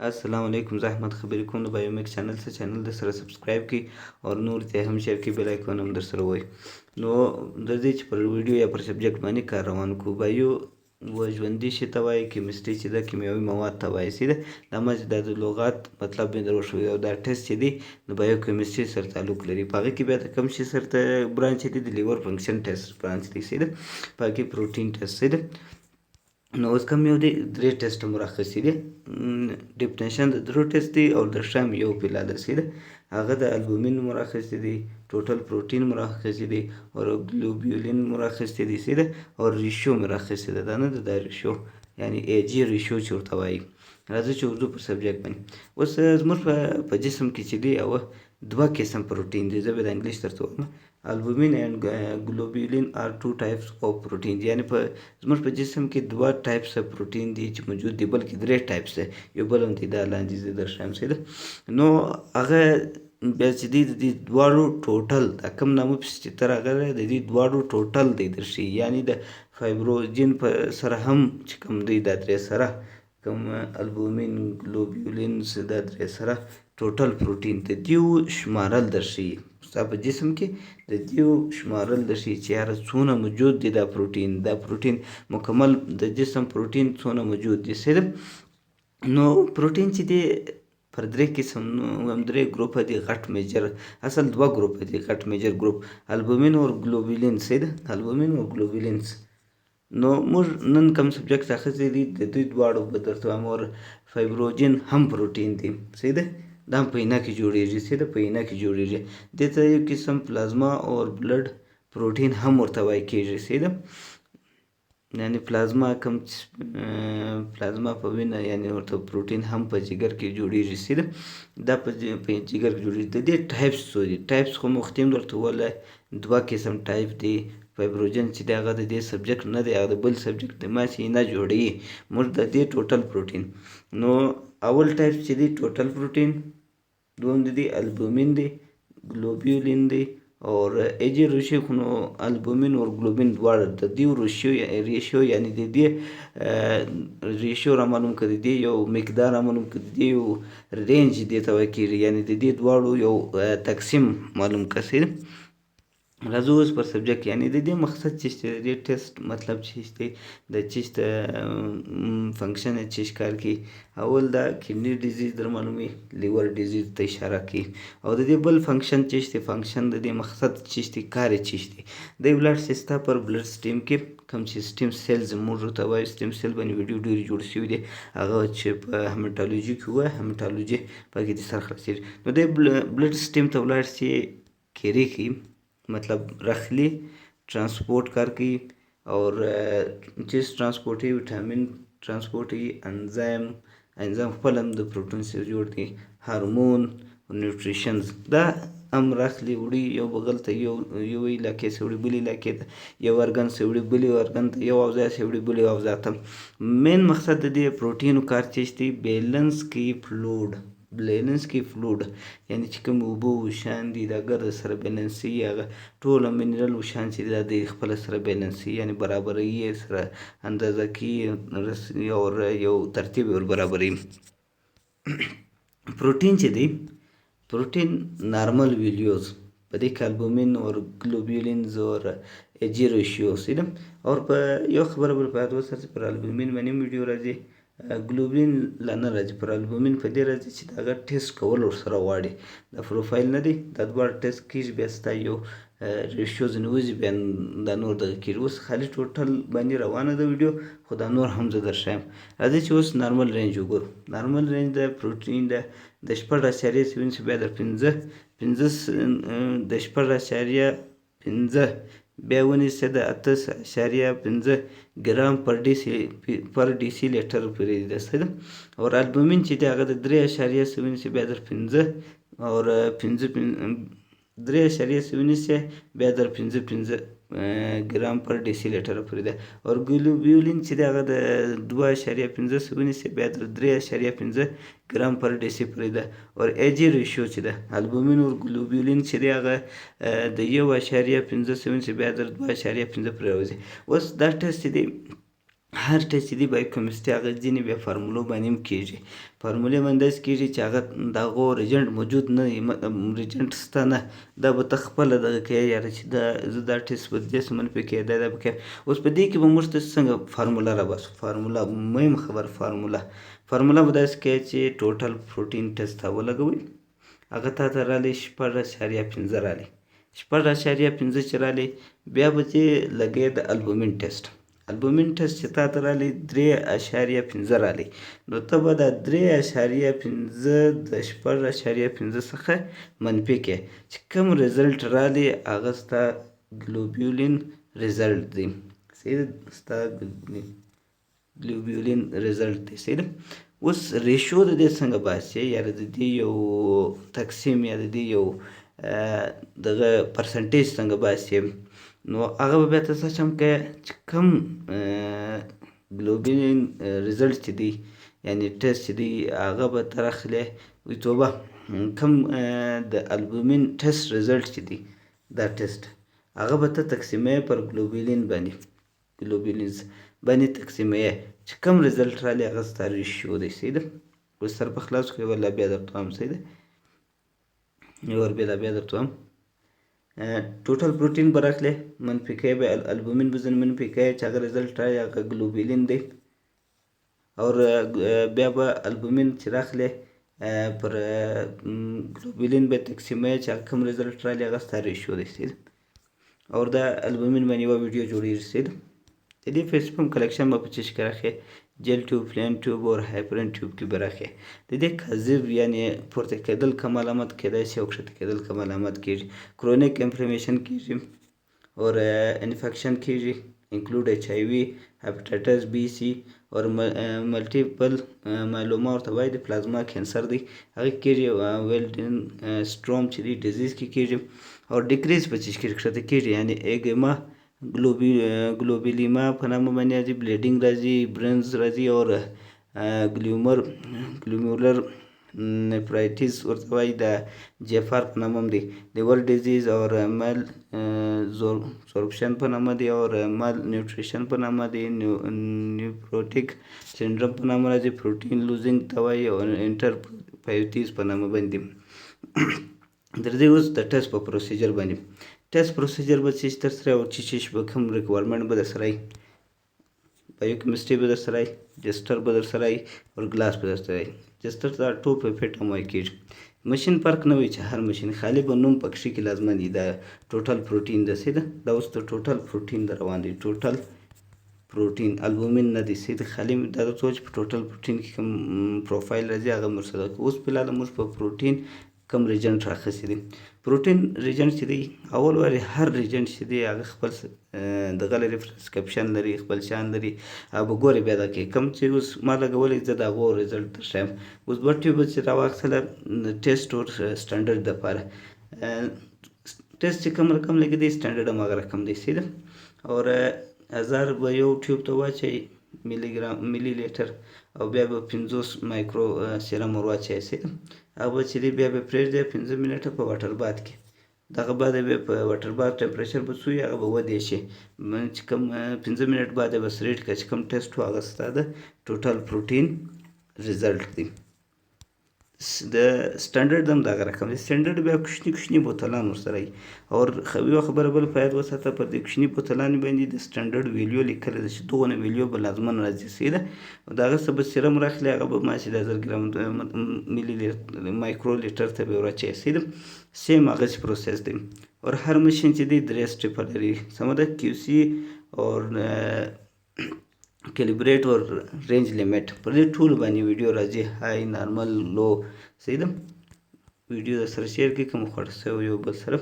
السلام علیکم، زه احمد خبرې کوم د بایومیک چینل څخه. چینل در سره subscribe کړئ او نور ته هم share کړئ، bell icon هم در سره وایي. نو درځئ چې پر ویډیو یا پر subject باندې کار روان کړو. bio و ژوندي شي ته وایي، chemistry چې ده کیمیاوي مواد ته وایي. صحیح ده؟ دا ما چې دا د لغات مطلب مې در وښود او دا ټیسټ چې دی نو biochemistry سره تعلق لري. په هغه کې بیا د کوم شي سره ته branch دی؟ د liver function test branch دی. صحیح ده؟ په هغه کې protein test. صحیح ده؟ نو اوس کوم یو دی؟ درې ټیسټ مو راخیستي دي. definition د درو ټیسټ دی او د شم یو پیلا ده. صحیح ده؟ هغه د البومین مو راخیستي دي، total protein مو راخیستي دي او globulin مو راخیستي دي. صحیح ده؟ او ratio مو راخیستي ده. دا نه ده، دا ratio یعنی AG ratio چې ورته وایي. راځئ چې ورځو پر subject باندې. اوس زموږ په جسم کې چې دی او دوه قسم پروټین دی. زه به د English درته وایم. Albumin and globulin are two types of protein. یعنی په زموږ په جسم کې دوه types protein دي چې موجود دي، بلکې درې types، یو بل هم دی دا لاندې زه درښیم. صحیح ده؟ نو هغه بیا چې دی د دې دواړو total، دا کوم نامه پسې چې ته راغلی، د دې دواړو total دی درښي. یعنی د fibrinogen په سره هم چې کوم دی، دا درې سره کوم albumin، globulins، دا درې سره total protein د دیو شمارل درښي. ستا په جسم کې د دیو شمارل درښي چې یاره څونه موجود دی دا پروټین، دا پروټین مکمل د جسم پروټین څونه موجود دی. صحیح ده؟ نو پروټین چې دی پر درې قسم هم درې ګروپه دي غټ major، اصل دوه ګروپه دي غټ major group، albumin او globulin. صحیح ده؟ البومین او globulins. نو موږ نن کوم subject اخیستی دی، د دوی دواړو به درته وایم. اور fibrinogen هم پروټین دی. صحیح ده؟ دا هم په اینه کې جوړیږي. صحیح ده؟ په اینه کې جوړیږي. دې ته یو قسم پلازما او blood protein هم ورته وایي کېږي. صحیح ده؟ یعنی پلازما، کوم پلازما په وینه، یعنی ورته پروټین هم په جګر کې جوړیږي. صحیح ده؟ دا په جګر کې جوړیږي. د دې types څو دي؟ types خو مختیم درته وویل، دوه قسم ټایپ دي. fibrinogen چې دی هغه د دې subject نه دی، هغه د بل subject دی، ما چې نه جوړوي. موږ د دې total protein. نو اول ټایپ چې دی total protein، دوم د دې البومین دی، globulin دی او AG ratio. خو نو البومین او globulin دواړه د دې ratio، یعنی د دې ratio را معلوم کړي، د دې یو مقدار را معلوم کړي، د دې یو range دې ته وایي کېږي، یعنی د دې دواړو یو تقسیم معلوم کړي. راځو اوس پر subject. یعنی د دې مقصد چې شته، د دې ټیسټ مطلب چې شته، د چیش ته function چې کار کوي. اول دا kidney disease در معلومي، liver disease ته اشاره کوي. او د دې بل function چې شته، function د دې مقصد چې شته، کار چې شته د blood سستا پر blood stream کې کوم چې stem cells موږ ته وایي. stem cell باندې ویډیو ډېرې جوړ شوي دي، هغه چې په hematology کې وایي، hematology پکې د سر خلاصېږي. نو د blood stream ته ولاړ شي، carry کوي، مطلب رخلي، transport کار کوي. اور چې transport وي، vitamin transport وي، انزایم، انزایم خپل هم د پروټین سره جوړ دي، هارمون، nutritions، دا هم راخلي وړي یو بغل ته، یو یو علاقې څخه وړي بلې علاقې ته، یو ارګان څخه وړي بلې ارګان ته، یو اوزار څخه وړي بلې اوزار ته. main مقصد د دې پروټینو کار چې دی بیلنس کوي fluid، balance کوي fluid، یعنی چې کوم اوبه وشان دي دا ګرد سره بیلنس وي. هغه ټوله mineral وشان چې دا د خپل سره بیلنس وي، یعنی برابروي سره، اندازه کوي او یو ترتیب ور برابروي. پروټین چې دی، protein normal values په دې کې البومین او globulins او AG ratio. صحیح ده؟ او په یو خبره بل په یاد وساتئ، پر البومین باندې ویډیو راځي، globulin لا نه راځي. پر البومین په دې راځي چې د هغه ټیسټ کول ورسره غواړي، دا پروفایل نه دی، دا دواړه ټیسټ کېږي، بیا ستا یو ratio ځینې وځي، بیا دا نور دغه کېږي. اوس خالي total باندې روانه ده ویډیو، خو دا نور هم زه درښیم. راځئ چې اوس normal range وګورو. normal range د پروټین ده د 6.7 څخه بیا د پنځه پنځه، د 6.5 بیا ونیسه د 8.5 ګرام پر deciliter پورې ده. صحیح ده؟ او البومین چې دی هغه د 3.7 څخه بیا در پنځه او پنځه 3.7 څخه بیا در پنځه پنځه ګرام پر deciliter پورې ده. او globulin چې دی هغه د 2.5 څخه ونیسه بیا در 3.5 ګرام پر deci پورې ده. او AG ratio چې ده، البومین او globulin چې دی هغه د 1.5 څخه ونیسه بیا در 2.5 پورې راوځي. اوس دا ټیسټ چې دی هر ټیسټ چې دی بایوکیمسټري هغه ځینې بیا فارمولو باندې هم کېږي. فارمولې باندې داسې کېږي چې هغه د هغو ریجنټ موجود نه وي، ریجنټ سته نه، دا به ته خپله دغه کوې، یاره چې دا زه دا ټیسټ به دې څه منفي کوې، دا به کوې. اوس په دې کې به موږ ته څنګه فارموله راباسو؟ فارموله مهم خبر، فارموله به داسې کوې چې ټوټل پروټین ټیسټ ته ولګوئ، هغه تا ته رالی 6.5 رالی، 6.5 چې رالی بیا به چې لګې د البومین ټیسټ، البومین ټیسټ چې تا ته رالی 3.5 رالی، نو ته به دا 3.5 د 6.5 څخه منفي کې، چې کوم رزلټ رالی هغه ستا ګلوبیولین رزلټ دی، صحیح ده؟ ستا ګلوبیولین رزلټ دی، صحیح ده؟ اوس ریشو د دې څنګه باسي؟ یاره د دې یو تقسیم یا د دې یو دغه پرسنټیج څنګه باسي؟ نو هغه به بیا ته څه چم کوې چې کوم ګلوبیولین رزلټ چې دی، یعنی ټیسټ چې دی، هغه به ته راخلې، وایي توبه، کوم د البومین ټیسټ رزلټ چې دی دا ټیسټ هغه به ته تقسیموې پر ګلوبیولین باندې، ګلوبیولینز باندې تقسیموې، چې کوم رزلټ رالی هغه ستا ریشیو دی، صحیح ده؟ اوس سر په خلاص کړو، یو لا بیا درته وایم، صحیح ده؟ یو وار بیا درته وایم. ټوټل پروټین به راخلې، منفي کوې به، البومین به ځنې منفي کوې چې هغه رزلټ راغی هغه ګلوبیولین دی، او بیا به البومین چې راخلې پر ګلوبیولین به تقسیموې چې هغه کوم رزلټ راغلی هغه ستا ریشیو دی، صحیح ده؟ او دا البومین باندې یوه ویډیو جوړېږي، صحیح ده؟ د دې فیسفوم کلیکشن به په څه شي کې راخې؟ جیل ټیوب، پلین ټیوب او هایپرین ټیوب کې به راخې. د دې کاذب یعنې پورته کېدل کم علامت کېدای شي او کښته کېدل کم علامت کېږي. کرونیک انفلیمیشن کېږي او انفیکشن کېږي، انکلوډ ایچ آی وي، هیپاټایټس بي سي او ملټیپل مایلوما ورته وایي، د پلازما کینسر دی هغه کېږي، ویلډن سټروم چې دی ډیزیز کې کېږي، او ډیکریز په څه شي کې کښته کېږي، یعنې ایګما ګلوبیلیما په نامه باندې راځي، بلیډینګ راځي، برنز راځي، او ګلومولر نفرایټیز ورته وایي، د جي اف آر په نامه هم دی، لیور ډیزیز او مال سورپشن په نامه دی، او مال نیوټریشن په نامه دی، نیوپروټیک سنډرم په نامه راځي، پروټین لوزینګ ته وایي، او انټرپایوتیز په نامه باندې. درځئ اوس د ټیسټ په پروسیجر باندې. ټیسټ پروسیجر به څه شي درسره او چې څه شي به کوم ریکوایرمنټ به درسره وي؟ بایوکیمسټري به درسره وي، جسټر به درسره وي، او ګلاس به درسره وي. جسټر ته ټوپ پیپټ هم وایي کېږي. مشین فرق نه وي چې هر مشین خالي به نوم پکښې کې لازمه دی. دا ټوټل پروټین ده، صحیح ده؟ دا اوس د ټوټل پروټین د روان دی، ټوټل پروټین البومین نه دی، صحیح ده؟ خالي دا د څو چې په ټوټل پروټین کې کوم پروفایل راځي هغه موږ سره. اوس فلحال موږ په پروټین کوم ریجنټ راخستی دی. پروټین ریجنټ چې دی اول وارې هر ریجنټ چې دی هغه خپل دغه لري، پرسکرپشن لري، خپل شان لري، او به ګورې بیا دا کې کوم چې اوس ما لګولی زه د هغو رزلټ درښیم. اوس دوه ټیوبه چې راواخیستله ټیسټ اور سټنډرډ دپاره، ټیسټ چې کوم رقم لګېدی سټنډرډ هم هغه رقم دی، صحیح ده؟ اور 1000 به یو ټیوب ته واچوي ملي ګرام ملي لیټر، او بیا به 50 مایکرو سیرم ور واچوي، صحیح ده؟ هغه به چې دی بیا به پرېږدی 5 منټه په واټر باد کې، دغه بعد به په واټر باد ټمپریچر به څو وي هغه به ودې شي، چې کوم 5 منټ بعد به سریټ کړه چې کوم ټیسټ و هغه ستا د ټوټل پروټین رزلټ دی. د سټنډرډ هم دغه رقم دی. سټنډرډ بیا کوچني کوچني بوتلان ورسره وي. او یوه خبره بله په یاد وساته، پر دې کوچني بوتلان باندې د سټنډرډ ویلیو لیکلی ده چې دغونه ویلیو به لازماً راځي، صحیح ده؟ او د هغه څه به سیرم راخلي، هغه به ماسې د 1000 ګرام ملي مایکرو لیټر ته به ورچوي، صحیح ده؟ سیم هغسې پروسس دی. او هر مشین چې دی 3 سټیپه لري، سمه ده؟ کیو سي او کیلیبریټ او رینج لیمیټ، پر دې ټولو باندې ویډیو راځي، های نارمل لو، صحیح ده؟ ویډیو در سره شیر کړئ که مو خوښ شوی یو بل سره.